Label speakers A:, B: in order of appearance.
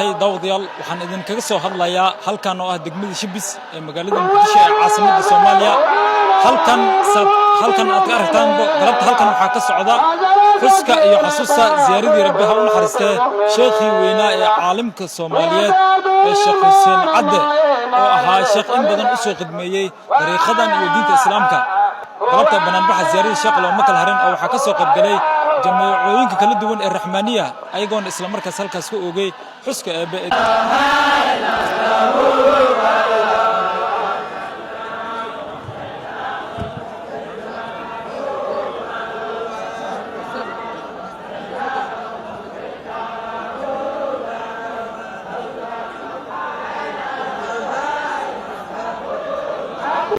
A: Tahay daawadayaal, waxaan idinkaga soo hadlayaa halkan oo ah degmada Shibis ee magaalada Muqdisho ee caasimadda Soomaaliya. Halkan saad halkan aad ka aragtaanbo, galabta halkan waxaa ka socda xuska iyo xasuusta ziyaaradii, Rabbi ha u naxariistee, sheekhii weynaa ee caalimka Soomaaliyeed ee Sheekh Xuseen Cadde, oo ahaa sheekh in badan u soo khidmeeyey dariiqadan iyo diinta Islaamka. Galabta banaanbaxa ziyaaradii sheekh looma kala harin, oo waxaa ka soo qaybgalay jameecooyinka kala duwan ee Raxmaaniya, ayagoona islamarkaas halkaas ka oogay xuska Eebbe.